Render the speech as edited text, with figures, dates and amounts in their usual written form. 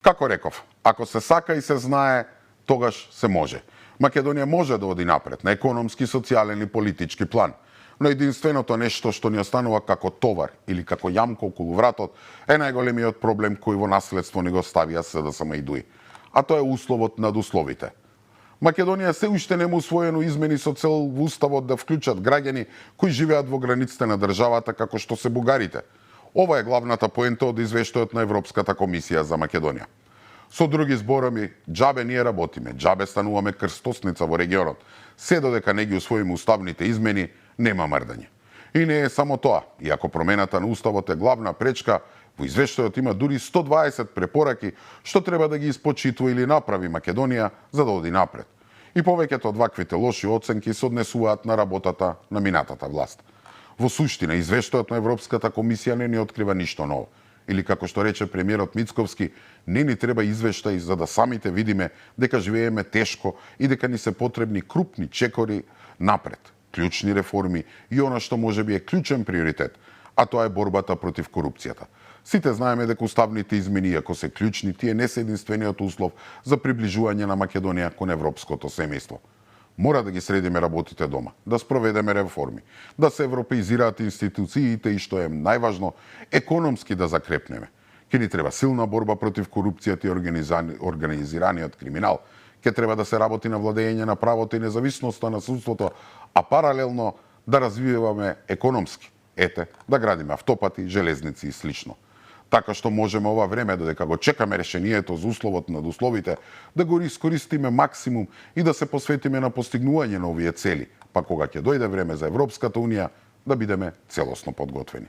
Како реков, ако се сака и се знае, тогаш се може. Македонија може да оди напред на економски, социјален и политички план. Но единственото нешто што ни останува како товар или како јамка околу вратот е најголемиот проблем кој во наследство ни го ставија СДСМ и ДУИ. А тоа е условот над условите. Македонија се уште нема усвоено измени со цел во уставот да вклучат граѓани кои живеат во границите на државата како што се бугарите. Ова е главната поента од извештајот на Европската комисија за Македонија. Со други зборови, џабе ние работиме, џабе стануваме крстосница во регионот, се додека не ги усвоиме уставните измени, нема мрдање. И не е само тоа, иако промената на уставот е главна пречка, во извештајот има дури 120 препораки што треба да ги испочитува или направи Македонија за да оди напред. И повеќето од ваквите лоши оценки се однесуваат на работата на минатата власт. Во суштина, извештајот на Европската комисија не ни открива ништо ново. Или како што рече премиерот Мицковски, не ни треба извештај за да самите видиме дека живееме тешко и дека ни се потребни крупни чекори напред, клучни реформи и она што можеби е клучен приоритет, а тоа е борбата против корупцијата. Сите знаеме дека уставните измени, ако се клучни, тие не се единствениот услов за приближување на Македонија кон европското семејство. Мора да ги средиме работите дома, да спроведеме реформи, да се европеизираат институциите и што е најважно, економски да закрепнеме. Ке ни треба силна борба против корупцијата и организираниот криминал. Ке треба да се работи на владење на правото и независноста на судството, а паралелно да развиваме економски. Ете, да градиме автопати, железници и слично. Така што можеме ова време, додека го чекаме решението за условот над условите, да го искористиме максимум и да се посветиме на постигнување на овие цели, па кога ќе дојде време за Европската Унија, да бидеме целосно подготвени.